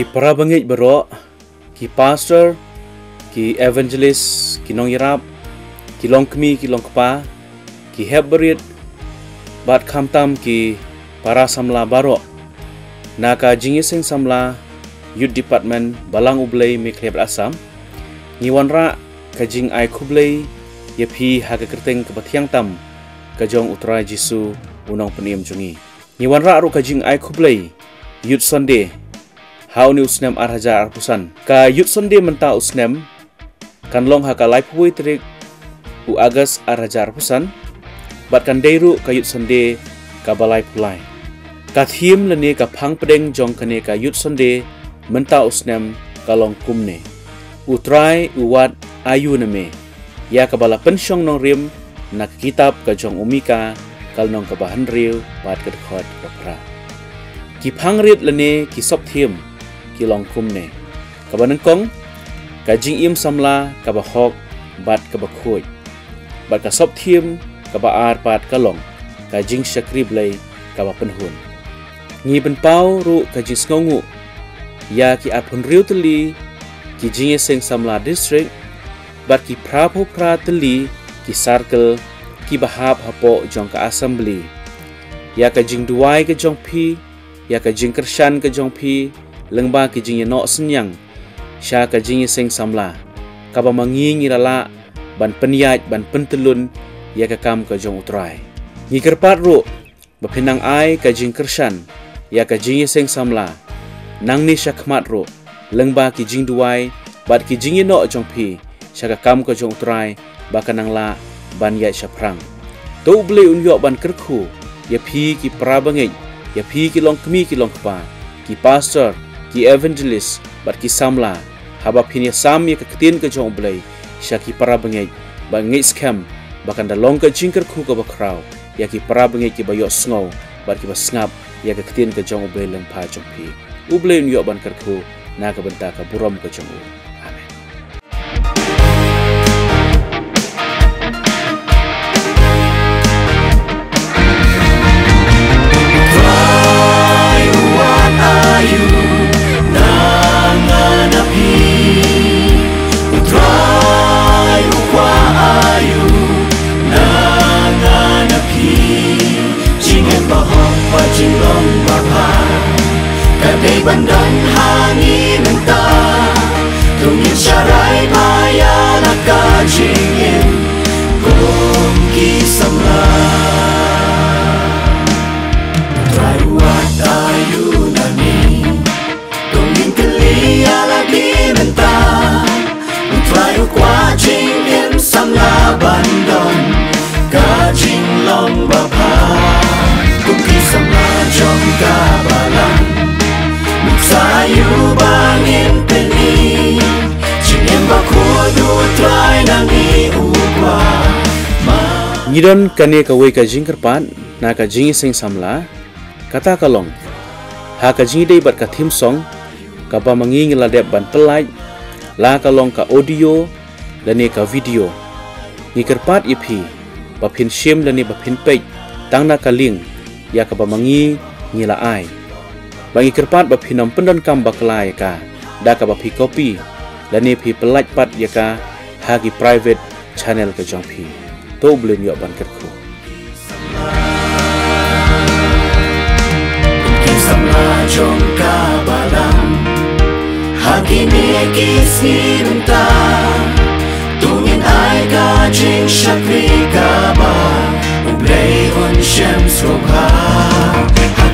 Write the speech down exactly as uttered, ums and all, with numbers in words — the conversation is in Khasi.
Para bangeit baroh, ki pastor, ki evangelist, ki nongïarap, ki longkmie, ki longkpa, ki hep barit, bad khamtam ki para samla baroh na ka Jingïaseng Samla Youth Department Balang U Blei Meghalaya Assam, ngi wanrah ka jingai khublei ïa phi ha ka kyrteng kaba thiang tam ka jong U Trai Jisu, U Nongpynim jong ngi. Ngi wanrah ruh ka jingai khublei Youth Sunday ha une u snem ar hajar arphew san. Ka Youth Sunday mynta u snem kan long ha ka laiphew wei tarik u August ar hajar arphew san, bad kan dei ruh ka Youth Sunday kaba laiphew lai. Ka theme lane ka phang pdeng jong kane ka Youth Sunday mynta u snem ka long kumne: U Trai u wad aïu na me, ïa kaba la pynshong nongrim na ka kitab ka jong u Mika, ka lynnong kaba hynriew bad ka dkhot kaba phra. Ki phang rit lane ki sub theme ki long kumne: kaba nyngkong, ka jingim samla kaba hok bad kaba khuid. Bad ka sub theme kaba ar pat ka long ka jingshakri Blei kaba pynhun. Ngi pynpaw ruh ka jingsngewnguh ïa ki arphew hynriew tylli ki Jingïaseng Samla District bad ki phraphew phra tylli ki circle kiba hap hapoh jong ka Assembly, ïa ka jingduwai ka jong phi, ïa ka jingkyrshan ka jong phi lyngba ki jingïanoh synñiang sha ka Jingïaseng Samla, kaba ma ngi ngi la lah ban pynïaid ban pyntyllun ïa ka kam ka jong U Trai. Ngi kyrpad ruh ba phin nang ai ka jingkyrshan ïa ka Jingïaseng Samla nangne shakhmat ruh, lyngba ki jingduwai bad ki jingïanoh jong phi sha ka kam ka jong U Trai ba kan nang lah ban ïaid shaphrang. To U Blei un ïoh ban kyrkhu ïa phi ki para bangeit, ïa phi ki longkmie ki longkpa, ki pastor, ki evangelist bad ki samla, haba phin ïasam ïa ka ktien ka jong U Blei sha ki para bangeit, ba ngeit skhem ba kan da long ka jingkyrkhu kaba khraw ïa ki para bangeit kiba ïohsngew bad kiba sngap ïa ka ktien ka jong U Blei lyngba jong phi. U Blei un ïoh ban kyrkhu na ka bynta ka burom ka jong u. Amen. Jingim bahok bad jinglong babha ka dei ban don ha ngi mynta. To ngin sharai bha ïa la ka jingim kum ki samla. U Trai u wad aïu na ngi? To ngin kylli ïa lade mynta. U Trai u kwah jingim samla ban don ka jinglong babha kum ki samla jong ka balang. Nuksa ïa u ba ngin pyni jingim bakhuid U Trai na ngi u kwah. Ngi don kane kawei ka jingkyrpad na ka Jingïaseng Samla. Kata ka long, ha ka jingïadei bad ka theme song, kaba ma ngi ngi la dep ban pyllait, la ka long ka audio lane ka video, ngi kyrpad ïa phi ba phin shim lane ba phin peit tang na ka link ïa kaba ma ngi ngi la ai. Ba ngi kyrpad ba phin ym pyndonkam bakla ïa ka da kaba phi copy lane phi pyllait pat ïa ka ha ki private channel ka jong phi. To U Blei un ïoh ban kyrkhu. Ki samla jong ka balang ha kine ki sngi mynta, to ngin ai ka jingshakri kaba U Blei un shem sngewbha. Ha